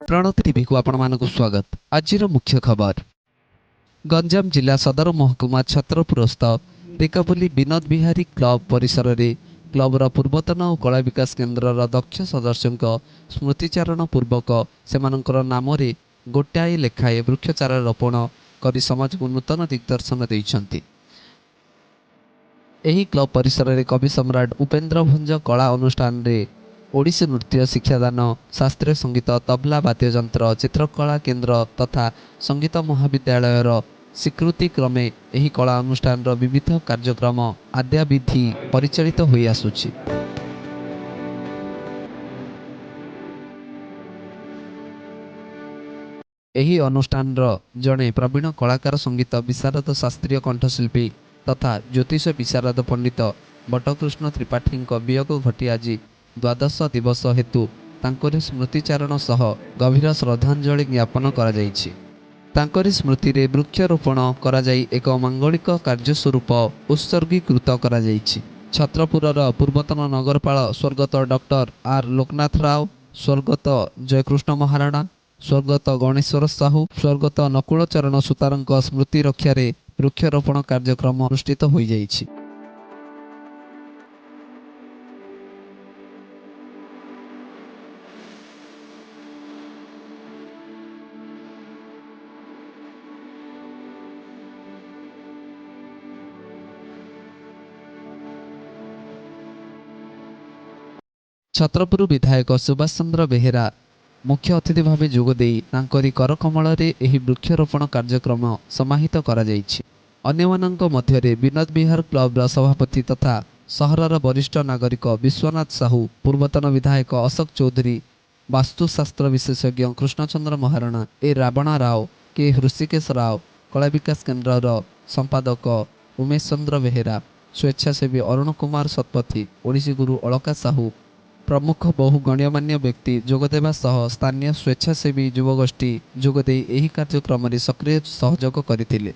ପ୍ରଣତି ଟିଭିକୁ ଆପଣମାନଙ୍କୁ ସ୍ୱାଗତ। ଆଜିର ମୁଖ୍ୟ ଖବର, ଗଞ୍ଜାମ ଜିଲ୍ଲା ସଦର ମହକୁମା ଛତ୍ରପୁରସ୍ଥ ଟେକାପଲ୍ଲୀ ବିନୋଦ ବିହାରୀ କ୍ଲବ ପରିସରରେ କ୍ଲବର ପୂର୍ବତନ ଓ କଳା ବିକାଶ କେନ୍ଦ୍ରର ଦକ୍ଷ ସଦସ୍ୟଙ୍କ ସ୍ମୃତିଚାରଣ ପୂର୍ବକ ସେମାନଙ୍କର ନାମରେ ଗୋଟାଏ ଲେଖାଏଁ ବୃକ୍ଷଚାରା ରୋପଣ କରି ସମାଜକୁ ନୂତନ ଦିଗ୍ଦର୍ଶନ ଦେଇଛନ୍ତି। ଏହି କ୍ଲବ ପରିସରରେ କବି ସମ୍ରାଟ ଉପେନ୍ଦ୍ର ଭଞ୍ଜ କଳା ଅନୁଷ୍ଠାନରେ ଓଡ଼ିଶୀ ନୃତ୍ୟ ଶିକ୍ଷାଦାନ, ଶାସ୍ତ୍ରୀୟ ସଙ୍ଗୀତ, ତବଲା ବାଦ୍ୟଯନ୍ତ୍ର, ଚିତ୍ରକଳା କେନ୍ଦ୍ର ତଥା ସଙ୍ଗୀତ ମହାବିଦ୍ୟାଳୟର ସ୍ୱୀକୃତି କ୍ରମେ ଏହି କଳା ଅନୁଷ୍ଠାନର ବିବିଧ କାର୍ଯ୍ୟକ୍ରମ ଆଦ୍ୟାବିଧି ପରିଚାଳିତ ହୋଇଆସୁଛି। ଏହି ଅନୁଷ୍ଠାନର ଜଣେ ପ୍ରବୀଣ କଳାକାର, ସଙ୍ଗୀତ ବିଶାରଦ, ଶାସ୍ତ୍ରୀୟ କଣ୍ଠଶିଳ୍ପୀ ତଥା ଜ୍ୟୋତିଷ ବିଶାରଦ ପଣ୍ଡିତ ବଟକୃଷ୍ଣ ତ୍ରିପାଠୀଙ୍କ ବିୟୋଗ ଘଟି ଆଜି ଦ୍ୱାଦଶ ଦିବସ ହେତୁ ତାଙ୍କରି ସ୍ମୃତିଚାରଣ ସହ ଗଭୀର ଶ୍ରଦ୍ଧାଞ୍ଜଳି ଜ୍ଞାପନ କରାଯାଇଛି। ତାଙ୍କରି ସ୍ମୃତିରେ ବୃକ୍ଷରୋପଣ କରାଯାଇ ଏକ ମାଙ୍ଗଳିକ କାର୍ଯ୍ୟ ସ୍ୱରୂପ ଉତ୍ସର୍ଗୀକୃତ କରାଯାଇଛି। ଛତ୍ରପୁରର ପୂର୍ବତନ ନଗରପାଳ ସ୍ୱର୍ଗତ ଡକ୍ଟର ଆର୍ ଲୋକନାଥ ରାଓ, ସ୍ୱର୍ଗତ ଜୟକୃଷ୍ଣ ମହାରଣା, ସ୍ୱର୍ଗତ ଗଣେଶ୍ୱର ସାହୁ, ସ୍ୱର୍ଗତ ନକୁଳ ଚରଣ ସୂତାରଙ୍କ ସ୍ମୃତି ରକ୍ଷାରେ ବୃକ୍ଷରୋପଣ କାର୍ଯ୍ୟକ୍ରମ ଅନୁଷ୍ଠିତ ହୋଇଯାଇଛି। ଛତ୍ରପୁର ବିଧାୟକ ସୁଭାଷ ଚନ୍ଦ୍ର ବେହେରା ମୁଖ୍ୟ ଅତିଥି ଭାବେ ଯୋଗଦେଇ ତାଙ୍କରି କରକମଳରେ ଏହି ବୃକ୍ଷରୋପଣ କାର୍ଯ୍ୟକ୍ରମ ସମାହିତ କରାଯାଇଛି। ଅନ୍ୟମାନଙ୍କ ମଧ୍ୟରେ ବିନୋଦ ବିହାର କ୍ଲବର ସଭାପତି ତଥା ସହରର ବରିଷ୍ଠ ନାଗରିକ ବିଶ୍ୱନାଥ ସାହୁ, ପୂର୍ବତନ ବିଧାୟକ ଅଶୋକ ଚୌଧୁରୀ, ବାସ୍ତୁଶାସ୍ତ୍ର ବିଶେଷଜ୍ଞ କୃଷ୍ଣଚନ୍ଦ୍ର ମହାରଣା, ଏ ରାବଣା ରାଓ, କେ ହୃଷିକେଶ ରାଓ, କଳା ବିକାଶ କେନ୍ଦ୍ରର ସମ୍ପାଦକ ଉମେଶ ଚନ୍ଦ୍ର ବେହେରା, ସ୍ୱେଚ୍ଛାସେବୀ ଅରୁଣ କୁମାର ଶତପଥୀ, ଓଡ଼ିଶୀ ଗୁରୁ ଅଳକା ସାହୁ ପ୍ରମୁଖ ବହୁ ଗଣ୍ୟମାନ୍ୟ ବ୍ୟକ୍ତି ଯୋଗଦେବା ସହ ସ୍ଥାନୀୟ ସ୍ୱେଚ୍ଛାସେବୀ ଯୁବଗୋଷ୍ଠୀ ଯୋଗଦେଇ ଏହି କାର୍ଯ୍ୟକ୍ରମରେ ସକ୍ରିୟ ସହଯୋଗ କରିଥିଲେ।